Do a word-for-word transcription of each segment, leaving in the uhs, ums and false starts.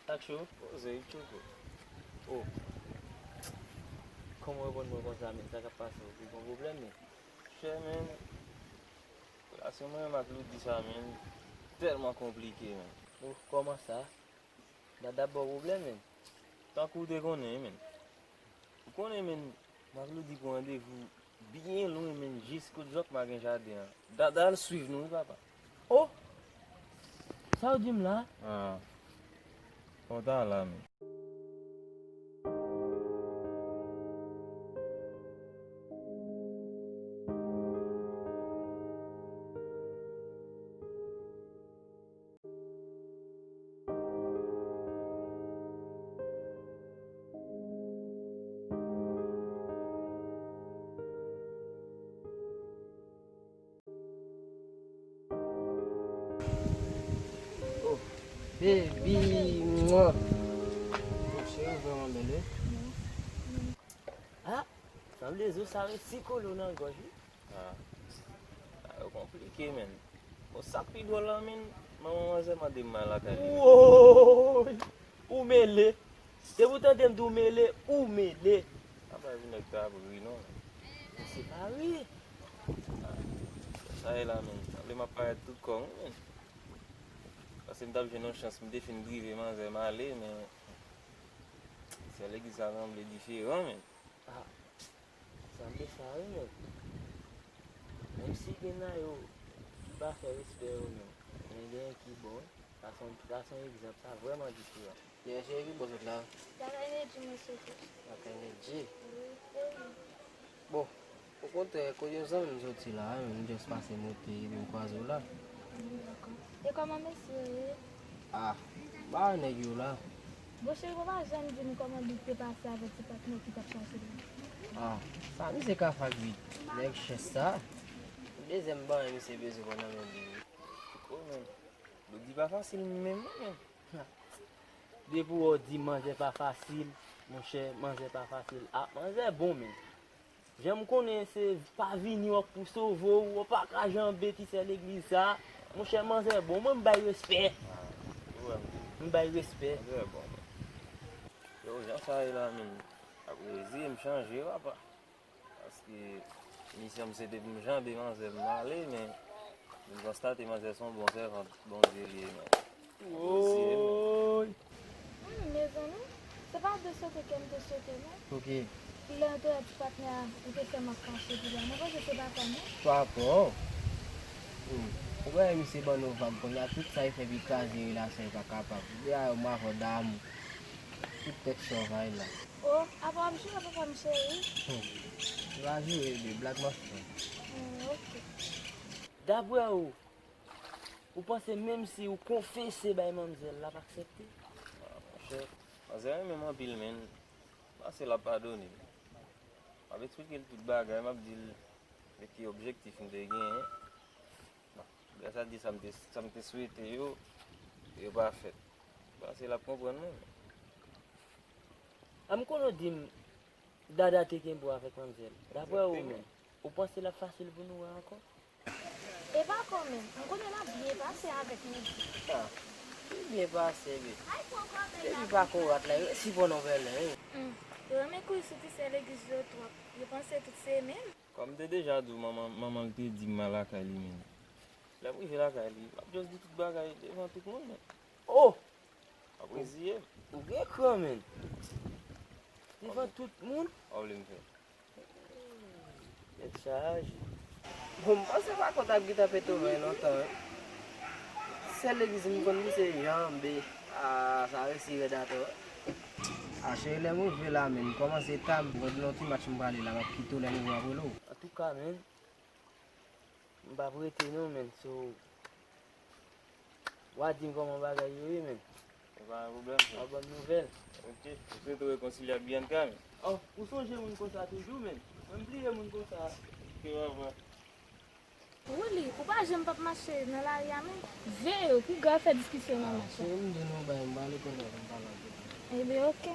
Sa k cho? Poze, tchoko. Oh. Kòman w reponn mwen konsa, menm? Sa k ap pase w? Ou gen pwoblèm, menm? Chè, menm. Relasyon mwen menm ak Loudi sa, menm, tèlman konplike, menm. Oh, kòman sa? Dada ba w pwoblèm, menm? Tankou w te konnen, menm. Ou konnen, menm, m ak Loudi pran randevou byen lwen, menm, jis kot Jòkma gen jaden an. Dada al swiv nou, wi, papa. Oh! Sa w di m la? Ah. Fò w ta la, menm. Oh, baby, mwa. Oh, cheri, ou vrèman bèl, wi. Ah, sanble zo sa resi kole w nan gòj, wi. Ah, sa yo konplike, menm. Bon, sa k pi dwòl la, menm, manman manzè mande m al lakay li, menm. Woy! Ou mele! Depi w tande m di w mele, ou mele! Apa e pou nèg ta ap ri, non, menm. Men se pa ri! Ah, sa ye la, menm. Sanble m ap parèt tout kò m, wi, menm. Paske m t ap jwenn yon chans, m te fin drive manzè m ale, men sè legliz la sanble diferan, menm. Ah, sanble sa wi, menm. Menm si gen nan yo ki pa fè respè yo, menm, men gen ki bon, sa se yon, sa se yon egzanp, sa vrèman diferan. Lè cheri, ki bò sot la? Lakay Nedji mwen soti. Lakay Nedji? Wi, e wi. Bon, okontrè, kote yon zanmi m soti la, m just pase monte, epi m kwaze w la. Mm, dakò. E kòman mesye yo ye? Ah, m pa wè nèg yo la. Bon, cheri, ou pa janm di m kòman li te pase avèk ti patnè ki t ap chache l la. Ah, sa misye ka fè ak vit. Nèg chèch sa. Dezyèm bagay misye bezwen pran nan men li, wi. Oh, men, Loudi pa fasil menm, non, men. Depi w di manzè pa fasil, monchè, manzè pa fasil. Ah, manzè bon, men. Jan m konnen se pa vini w pou sove w, w pa ka janbe ti sè legliz sa. Monchè, manzè bon, mwen m bay respè. Ah, ou wè m di. M bay respè. Manzè bon. Yo, jan sa ye la, menm. Apre zi m chanje, papa. Paske misyon m se te pou m janbe manzè m ale, men m konstate manzè se yon bon sèvant Bondye li ye, men. Woy! Hmm, mezanmi, se pa de sote ke m te sote, non. Poukè? Lè w te wè ti patnè a, ou te fè m ap fache pou li a. Mwen panse se pa pa, non. Pa pa w? Hmm. Ou wè misye ban nou vag kounye a, tout sa li fè pou li kraze relasyon, li pa kapab. Li a yo m avè w damou. Tout tèt chavay la. Oh, apa w ap joure papa m cheri? Hmm. M pa joure, de blag m ap fè. Hmm, ok. Daprè ou, ou panse menm si ou konfese bay manmzèl, l ap aksepte? Ah, monchè, manzè renmen m anpil, menn. M panse l ap padone m. M ap eksplike l tout bagay, m ap di l men ki objektif m te genyen. Bon, grasa di sa m te, sa m te swete yo, yo pa fèt. M panse l ap konprann mwen. A m konnen w di m Dada te kenbe w avèk manmzèl. Daprè ou menm, ou panse l ap fasil pou nou wè ankò? E pa kò menm, m konnen l ap byen pase avèk Niki. Ah, li byen pase, wi. Depi pa korat la, yo resi pran non pèlen, wi. Hmm, yo renmen kouri sou ti sè legliz yo twòp. Yo panse tout se menm. Kòm m te deja di w, manman, manman l te di m al lakay li menm. Lè m rive lakay li, m ap just di tout bagay devan tout moun, men. Oh! M ap reziye m. Ou gen kran, menn. Devan tout moun? Sa w vle m fè? Tèt chaje. Bon, m panse pa konn t ap gentan pete ouvè lontan, wi. Sèl legliz m konn li se Janbe. Ah, sa resi rèd atò, wi. Ah, cheri, lè m rive la, menn, m kòmanse ta, m pran yon ti match m prale la, m ap kite w lè m rive m ap rele w. Antouka, menn, m p ap rete non, menn, so, w a di m kòman bagay yo ye, menn. E pa gen pwoblèm, frè. W a ban m nouvèl. Ok, m swete w rekonsilye ak Bianca, menn. Oh, ou sonje moun konsa toujou, menn? Mwen m bliye moun konsa. Ok, papa. Wouli, ou pa janm p ap mache nan lari a, menn. Veye w, piga w fè diskisyon nan mache. Ah, cheri, m di nou bagay, m prale kounye a pou m pale anpil. Ebyen, ok.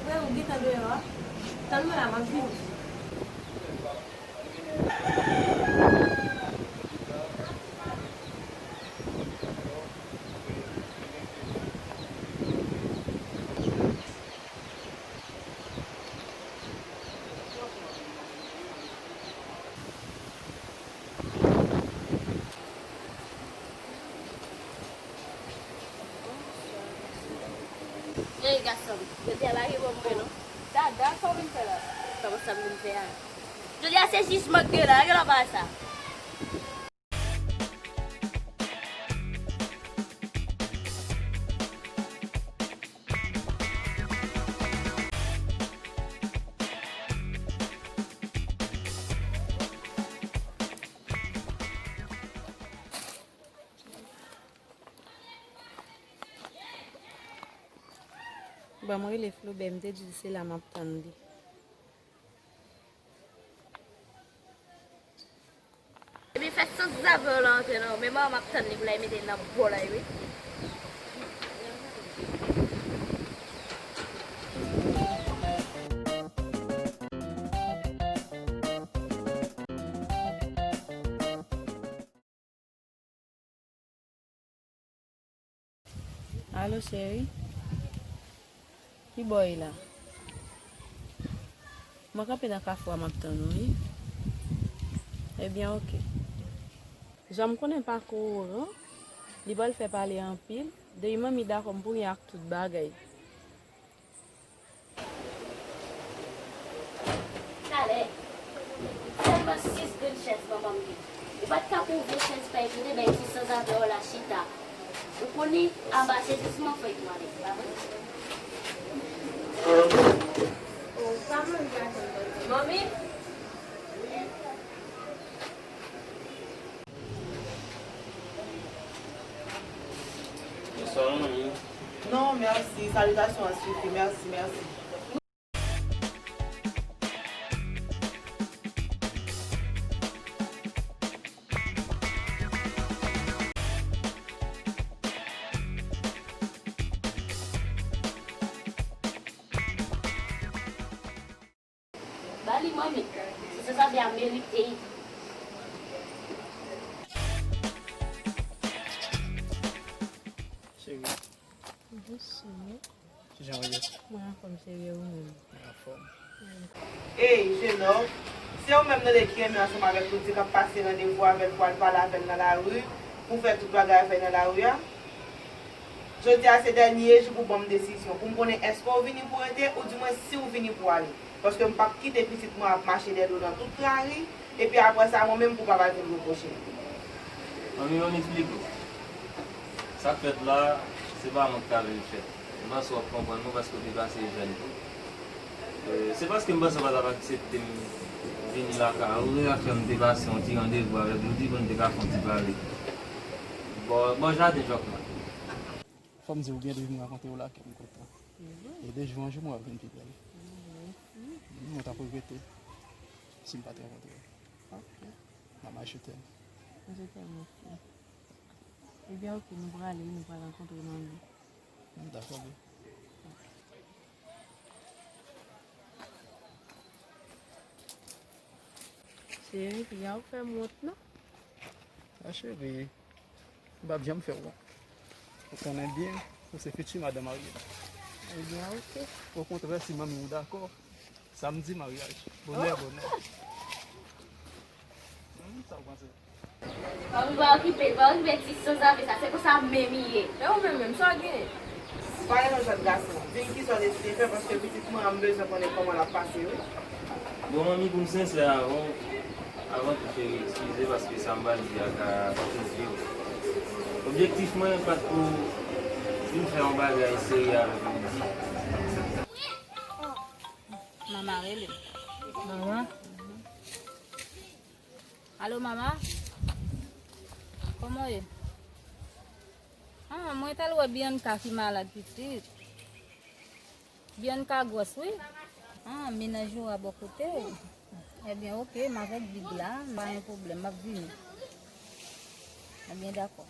Frè, ou gentan deyò a? Tann mwen la, m ap vini. Ey, gason, jodi a pa gen bon mwen non. Dada, sa w vin fè la? Kòman sa m vin fè a? Jodi a se jijman k gen la, gen lòt bagay sa. Ban mwen rele Flo, ben, m te di l se la m ap tann li. Epi fè sans avè w la antre non. Men mwen m ap tann li pou l al mete l nan bòl la wi. Alo, cheri. Ki bò w ye la? Mwen kanpe nan kafou a, m ap tann ou, wi. Ebyen, oke. Jan m konnen pakou ou an, li pral fè pale anpil. Depi manmi dakò, m pou gen ak tout bagay. Talè, sèlman sis grenn chèz manman m gen. Ou pa t ka pran yon vye chèz pay pou te bay ti sanzave w la chita. Ou konnen anba sezisman fò y pran ale, pa vre? Ou pa manje atò. Manmi? Bonswa, manmi. Non, mèsi. Salitasyon an sifi. Mèsi, mèsi. Ba li manmi. Se sa sa fè a merite. Cheri. Doucement. Kijan w ye? Mwen anfòm, cheri, e ou menm? Mwen anfòm. Ey, jenòm, se ou menm tande ki renmen ansanm avèk Rudy k ap pase randevou avè l pou al pale avè l nan lari, pou fè tout bagay a fè nan lari a? Jodi a se dènye jou pou ban m desizyon, pou m konnen èske w vini pou rete oudimwen si w vini pou ale. Paske m p ap kite pitit mwen ap mache dèyè do nan tout lari, epi apre sa mwen menm pou papa vin repwoche m. Manmi, ban m eksplike w. Sa k fèt la, se pa mwen ki ta vle l fèt. M panse w ap konprann mwen paske w te pase jèn tou. E, se paske m panse w pa t ap aksepte m vini lakay ou, se sa k fè m te pase yon ti randevou avèk Rudy pou n te ka fè yon ti pale bò, bò jaden Jòkman. Fò m di w byen, depi m rankontre w la, kè m kontan. E de jou an jou, mwen ap vin pi bèl. Mwen t ap regrete si m pa t rankontre w. Ok. Maman, je t'aime. Je t'aime aussi. Ebyen, ok, nou prale, nou pral rankontre manmi. Dakò, bebe. Cheri, piga ou fè m wont, non? A, cheri, m p ap janm fè w wont. Ou konnen byen, ou se fiti madan marye m. Ebyen, ok. Okontrè, si manmi w dakò, samdi maryaj. Bonè, bonè. Hmm, sa w panse? Manmi pa okipe l, pa okipe ti sanzave sa, se konsa menm li ye. E ou menm menm, sa w gen? Pa gen yon jèn gason. Di m kisa w deside fè, paske pitit mwen an, m bezwen konnen kòman l ap pase, wi. Bon, manmi, pou m sensè avè w, avan tou, cheri, eskize, paske sa m pral di a ka fè w sezi w. Objektif mwen pa t pou vin fè yon bagay serye avèk Rudy. Manman rele m. Manman? Alo, manman? Kòman w ye? Ah, mwen t al wè Bianca ki malad pitit. Bianca gwòs, wi. Ah, mennaj ou a bò kote w. Ebyen, ok, m avèk Big la, pa gen pwoblèm, m ap vini. Ebyen, dakò.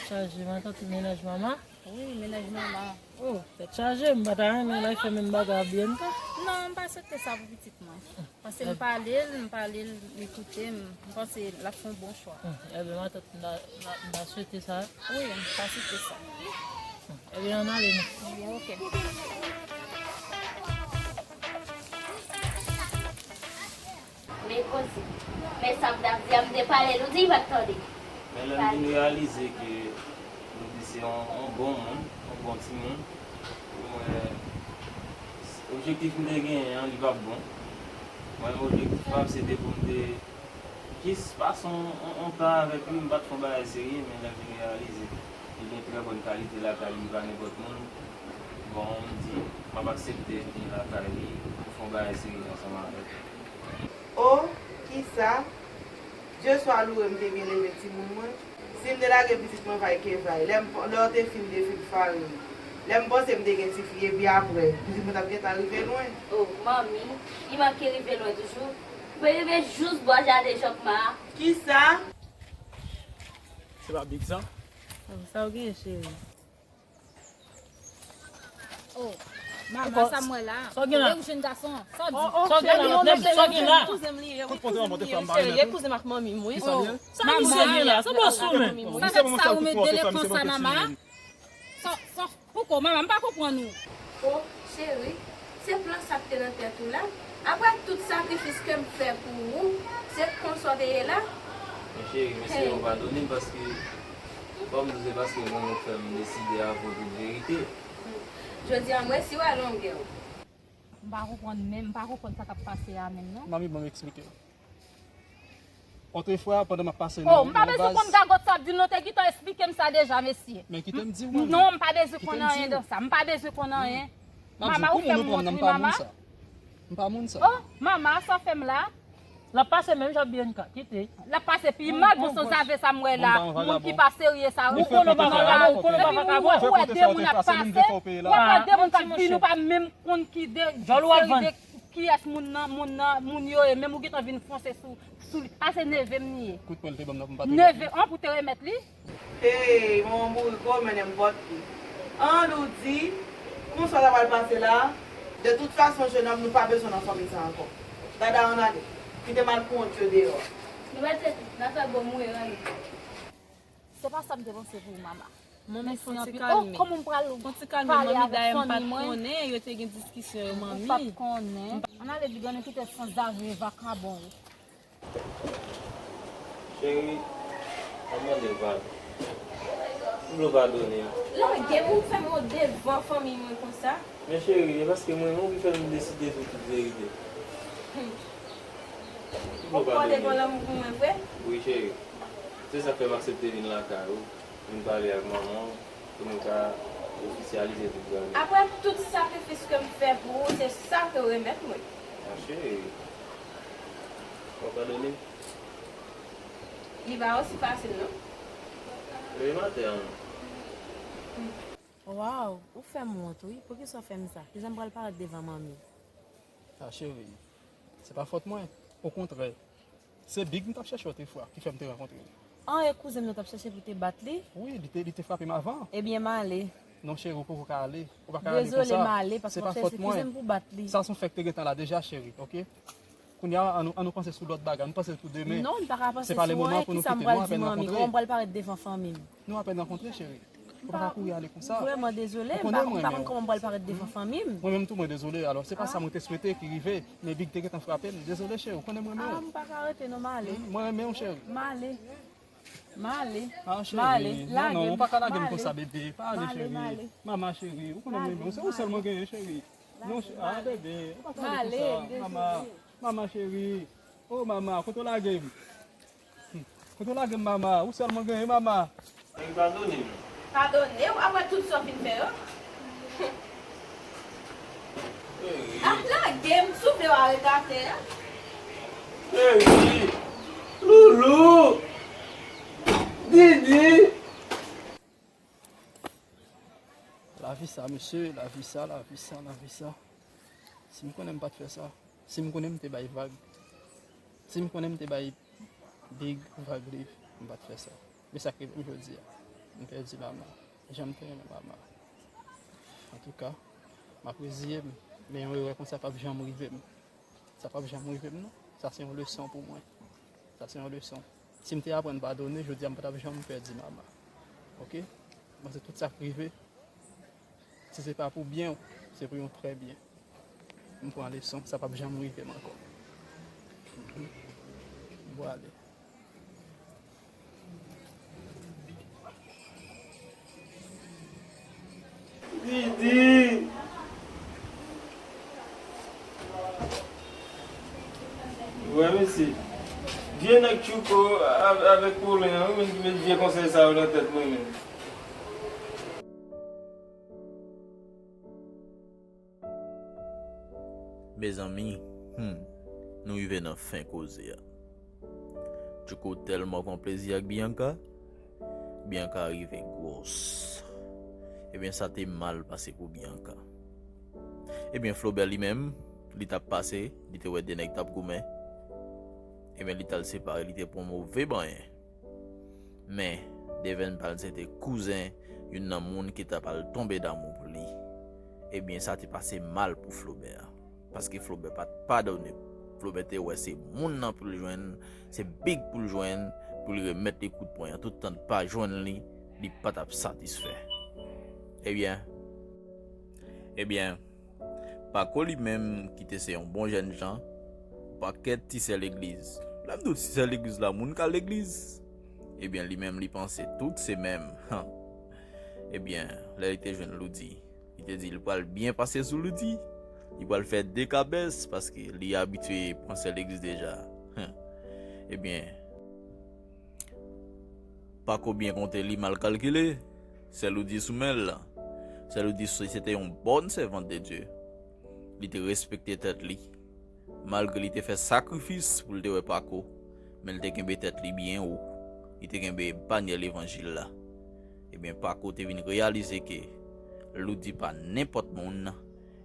Chaje matant mennaj manman. Wi, mennaj manman. Oh, tèt chaje, m pa ta renmen lè l fè menm bagay ak Bianca. Non, m pa swete sa pou pitit mwen. Paske m pale l, m pale l, li koute m, m panse l ap fè yon bon chwa. Hmm, ebyen, matant, m ta, m ta, m ta swete sa. Wi, m ta swete sa. Hmm, ebyen, ann ale non. Ebyen, oke. Men koze. Men sa m t ap di a, m te pale l, ou di l pa t tande. Men lè m vin reyalize ke nou te se yon, yon bon moun, yon bon timoun, pou mwen, objektif m te genyen an, li pa t bon. Mwen, objektif pa m, se te pou m te jis pase yon, yon, yon tan avèk li, m pa t fè yon bagay serye, men lè m vin reyalize li gen trè bòn kalite lakay li, li pa nenpòt moun. Bon, m di, m ap aksepte vin lakay li, pou fè yon bagay serye ansanm avèk li. O, kisa? Dye swa louwe, m te byen leve timoun mwen. Si m te lage pitit mwen vay ke vay, lè m, lè w te fin, te fin farin. Lè m panse m te gen ti fi, epi apre, pitit mwen t ap gentan rive lwen. O, manmi, li manke rive lwen toujou. Mwen rive jous bò jaden Jòkma a. Kisa? Se pa Big sa? Oh, sa w gen, cheri? Oh, manman, sa m wè la. Sa w gen la? Ou jèn gason. Sa w di? Sa w gen la? Sa w gen la? Kout pòte an mòte fè m pa renmen tou. Kouzen m ak manmi m, wi. Sa misye gen la? Sa pa sou men. Sa fè sa ou met delenkan sa, manman? Sa, sa, poko, manman, m pa konprann ou. O, cheri, se plan sa k te nan tèt ou la? Apre tout sakrifis ke m fè pou ou, se konsa w te ye la? Men cheri, mèsi, ou padone m paske, kòm nou se paske manman w fè m deside avè w tout verite. Jodi a, m resi wè longè w. M pa konprann menm, m pa konprann sa k ap pase a menm, non. Manmi, ban m eksplike w. Otrefwa, pandan m ap pase nan yon baz. Oh, m pa bezwen konn gagòt sa ap di l, non, te gentan esplike m sa deja, mesye. Men kite m di w, manmi. Non, m pa bezwen konn anyen de sa. M pa bezwen konn anyen. Mama, ou fè m wont, wi, mama. M pa moun sa. Oh, mama, sa w fè m la? L ap pase menm jan Bianca, kite. L ap pase pi mal, bon, sanzave sa m wè la. Moun ki pa serye sa, ou konnen w pa vakabon, ou konnen w pa vakabon. Ou wè de moun ap pase, w ap wè de moun k ap vini, ou pa menm konn ki de seri de kiyès moun nan, moun nan, moun yo ye, menm ou gentan vin fonse sou, sou li. A se neve m li ye. Kout pwen l te ban m nan pou m pa te remèt li. Neve an pou te remèt li? Hey, manman bourik, ou mennen m pòt li. An, Loudi, konsa sa pral pase la? De tout fason, jenòm, nou pa bezwen nan fanmi sa ankò. Dada, ann ale. Kite malpouwont yo deyò. Nou mete n a fè bon mouri, ann. Se pa sa m te panse pou ou, mama. Manmi, fon ti kalme. Oh, kòman m pral pale avèk fanmi mwen? Fon ti kalme, manmi, dayè m pa t konnen, yo te gen diskisyon yo, manmi. Ou pa t konnen. Ann ale, bigònè, kite sanzave vakabon yo. Cheri, m ap mande w padon. M vle w padone m. Lage m, ou fè m wont devan fanmi mwen konsa. Men cheri, e paske m renmen w ki fè m deside di w tout verite. Hmm. M vle w padone m. Ou pòte bon lanmou pou mwen vre? Wi, cheri. Se sa k fè m aksepte vin lakay ou, vin pale ak manman w, pou nou ka ofisyalize tout bagay. Apre tout sakrifis ke m fè pou ou, se sa ke w remèt mwen. Mon cheri, w ap padone m? Li pa osi fasil, non. Leve maten an. Waw, ou fè m wont, wi. Poukisa w fè m sa? Kijan m pral parèt devan manmi? A, cheri, se pa fòt mwen. Okontrè, se Big m t ap chèche otrefwa ki fè m te rankontre l. An, e kouzen m nan w t ap chèche pou te bat li? Wi, li te, li te frape m avan. Ebyen, m ale. Non, cheri, ou poko ka ale. Ou pa ka ale konsa. Dezole, m ale, paske m ap chèche kouzen m pou bat li. Sa se yon fè k te gentan la deja, cheri, oke? Kounye a, ann nou, ann nou panse sou lòt bagay. Ann panse pou demen. Non, m pa ka panse sou anyen. Kisa m pral di manmi? Kòman m pral parèt devan fanmi m? Nou apèn rankontre, cheri. Ou pa ka kouri ale konsa. M vrèman dezole, m pa, m pa konn kòman m pral parèt devan fanmi m. Mwen menm tou, mwen dezole. Alò, se pa sa mwen te swete ki rive, men Big te gentan frape m. Dezole, cheri, ou konnen m renmen w. A, m pa ka rete non, m ale. Mwen renmen w, cheri. M ale. M ale. A, cheri, non, non, ou pa ka lage m konsa, bebe. Pa ale, cheri. Mama, cheri, ou konnen m renmen w. Se ou sèl mwen genyen, cheri. Non, a, bebe, ou pa ka ale konsa. Mama, mama, cheri. O, mama, kote w lage m? Kote w lage m, mama? Ou sèl mwen genyen, mama. Cheri, padone m. Padone w apre tout sa w fin fè yo? Cheri. Ap lage m, si w vle w a rete atè a. Cheri. Loulou. Didi. Lavi sa, mesye, lavi sa, lavi sa, lavi sa. Si m konnen m pa t fè sa. Si m konnen m te bay vag. Si m konnen m te bay Big vag li, m pa t fè sa. Men sa k rive m jodi a. M pèdi mama. Jan m te renmen Mama. Antouka, m ap reziye m, men yon erè konsa p ap janm rive m. Sa p ap janm rive m, non. Sa se yon leson pou mwen. Sa se yon leson. Si m te aprann padone, jodi a m pa t ap janm pèdi Mama. Oke? Mwen, se tout sa k rive. Si se pa pou byen w, se pou yon trè byen. M pran leson, sa p ap janm rive m ankò. M pwale. Didi! Wè, mesye. Vye nèg Tchouko avèk Polen an, wi, menm ki met vye konsèy sa yo nan tèt mwen, menm. Mezanmi, hmm, nou rive nan fen koze a. Tchouko tèlman pran plezi ak Bianca, Bianca rive gwòs. Ebyen, sa te mal pase pou Bianca. Ebyen, Flaubert li menm, li t ap pase, li te wè de nèg t ap goumen. Ebyen, li t al separe, li te pran move banyen. Men, Devenpal se te kouzen youn nan moun ki t ap al tonbe damou pou li. Ebyen, sa te pase mal pou Flaubert. Paske Flaubert pa t padone. Flaubert te wè se moun nan pou l jwenn, se big pou l jwenn, pou l remèt li kout pwen an. Tout tan l pa jwenn li, li pa t ap satisfè. Ebyen, ebyen, Pako li menm ki te se yon bon jènjan, pakèt ti sè legliz. Lè m di w ti sè legliz la, moun k al legliz. Ebyen, li menm li panse tout se menm. Han. Ebyen, lè li te jwenn Loudy, li te di li pral byen pase sou Loudy. Li pral fè de kabès paske li abitye pran sè legliz deja. Han. Ebyen, Pako byen konte, li mal kalkile. Sè Loudy sou men l. Sè Loudy se te yon bòn sèvant de Dye. Li te respekte tèt li. Malgre li te fè sakrifis pou l te wè Pako, men l te kenbe tèt li byen wo. Li te kenbe banyè levanjil la. Ebyen, Pako te vin reyalize ke Loudy pa nenpòt moun.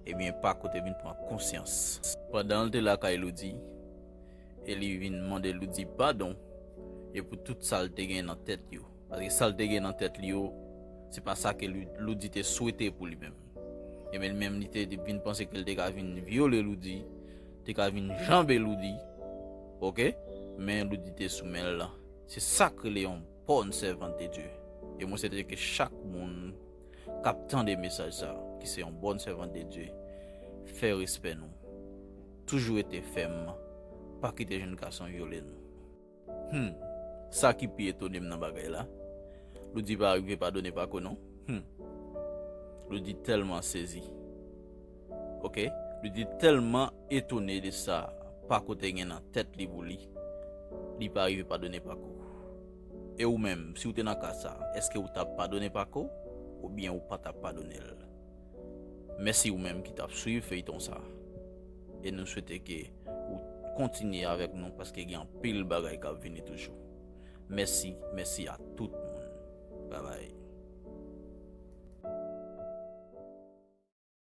Ebyen, Pako te vin pran konsyans. Pandan l te lakay Loudy, e li vin mande Loudy padon, e pou tout sa l te gen nan tèt yo. Paske sa l te gen nan tèt li yo, se pa sa ke Lou-, Loudy te swete pou li menm. Ebyen, li menm, li te, te vin panse ke l te ka vin vyole Loudy, te ka vin janbe Loudy. Oke? Men Loudy te sou men l la. Se sa k rele yon bòn sèvant de Dye. E mwen swete ke chak moun k ap tande mesaj sa, ki se yon bòn sèvant de Dye, fè respè nou. Toujou rete fèm, pa kite jèn gason vyole nou. Hmm, sa ki pi etone m nan bagay la, Loudy pa rive padone Pako non. Hmm. Loudy tèlman sezi. Oke? Loudy tèlman etone de sa Pako te gen nan tèt li pou li, li pa rive padone Pako. E ou menm, si w te nan ka sa, èske w t ap padone Pako? Oubyen ou pa t ap padone l? Mèsi ou menm ki t ap swiv feyton sa. E nou swete ke ou kontinye avèk nou paske gen anpil bagay k ap vini toujou. Mèsi, mèsi a tout